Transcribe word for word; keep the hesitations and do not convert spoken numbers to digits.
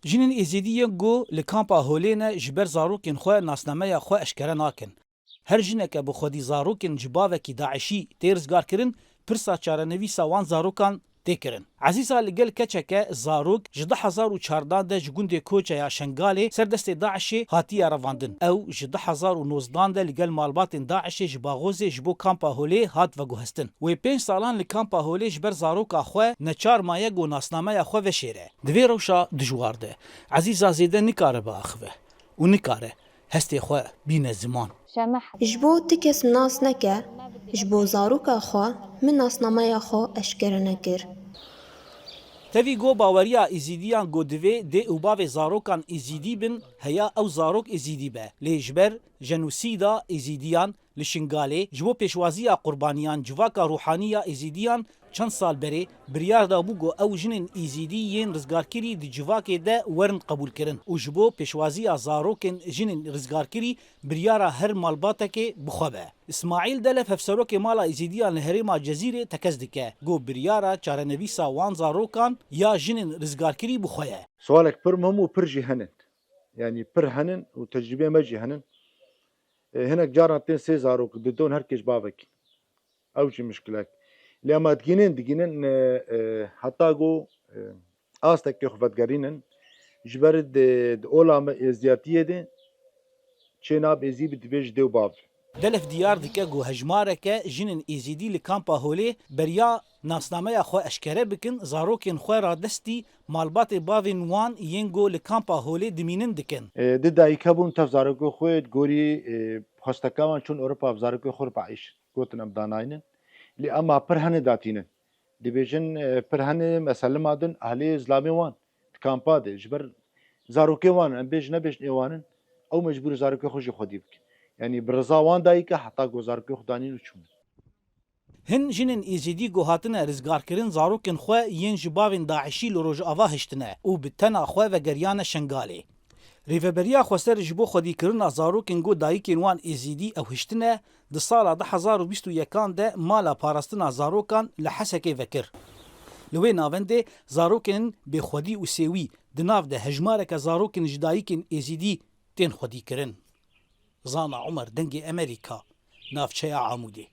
Jinên Êzîdî yên ku li kampa Holê ne ji ber zarokên xwe nasnameya xwe eşkere nakin. Her jineke bi xwedî zarokên ji bavekî DAIŞî tê rizgarkirin, pirsa çarenivîsa wan zarokan tê kirin. Ezîza li gel keçeke zarok ji du hezar û çardan de ji gundê Koçeya Şengalê ser destê DAIŞê hatiye revandin. Ew ji du hezar û nozdan de li gel malbatên DAIŞê ji Baxozê ji bo kampa Holê hat veguhestin. Wê pênc salan li kampa Holê ji ber zaroka xwe neçar maye ku nasnameya xwe veşêre. Di vê rewşa dijwar de Ezîza zêde nikare biaxive û nikare hestê xwe bîne ziman. Ji bo ti kes nas neke, ji bo zaroka xwe min nasnameya xwe eşkere nekir. Tevî ku baweriya Êzîdiyan ku divê dê û bavê zarokan Êzîdî bin, heya ew zarok Êzîdî be. Lê ji ber jenosîda Êzîdiyan li Şingalê, ji bo pêşwaziya qurbaniyan civaka ruhanî ya Êzîdiyan çend sal berê biryar dabû ku ew jinên Êzîdî yên rizgarkirî di civakê de werin qebûlkirin û ji bo pêşwaziya zarokên jinên rizgarkirî biryara her malbatekê bi xwe be. Îsmaîl Delef, hevserokê Mala Êzîdiyan li herêma Cezîrê, tekez dike ku biryara çarenivîsa wan zarokan ya jinên rizgarkirî bi xwe ye. Sualek pir muhim û pir jî henin. Yanî pir henin û tecrûbeyê me jî henin. E, hinek caran tên sê zarok, didon her kê ji bavekî. Ew jî mişkilek. Lê ema digînin, digînin, e, e, heta ku, e, astekê xwe vedigerînin, ji ber di, di ola me êzdiyatiyê de çê nabe êzî bi divê ji dê û bav. Delef diyar dike ku hejmareke jinên Êzîdî li kampa Holê beriya nasnameya xwe eşkere bikin, zarokên xwe radestî malbatê bavên wan yên ku li kampa Holê dimînin dikin. E, di dayik hebûn tev zarokê xwe di gorî, e, xwesteka wan çûn Ewropa bi zarokê xwe re biêşin. Gotin em danaynin. Lê ema pir hene datînin. Dibêjin, e, pir hene meselima din ahlê zilamê wan di kampa de. Ji ber zarokê wan, em bêjin nebêjin ê wan in, ew mecbûr in zarokê xwe jî xwedî bikin. Yanî bi riza wan dayik e heta ku zarokê xwe danîn û çûn. Hin jinên Êzîdî ku hatine rizgarkirin zarokên xwe yên ji bavên DAIŞî li Rojava hiştine û bi tena xwe vegeriyane Şengalê. Rêveberiya Xweser ji bo xwedîkirina zarokên ku dayikên wan Êzîdî ew hiştine, di sala du hezar û bîst û yekan de mala parastina zarokan li Hesekê vekir. Li wê navendê zarokên bêxwedî û sêwî di nav de hejmareke zarokên ji dayikên Êzîdî tên xwedîkirin. Zana Umer, Dengê Emerîka, navçeya Amûdê.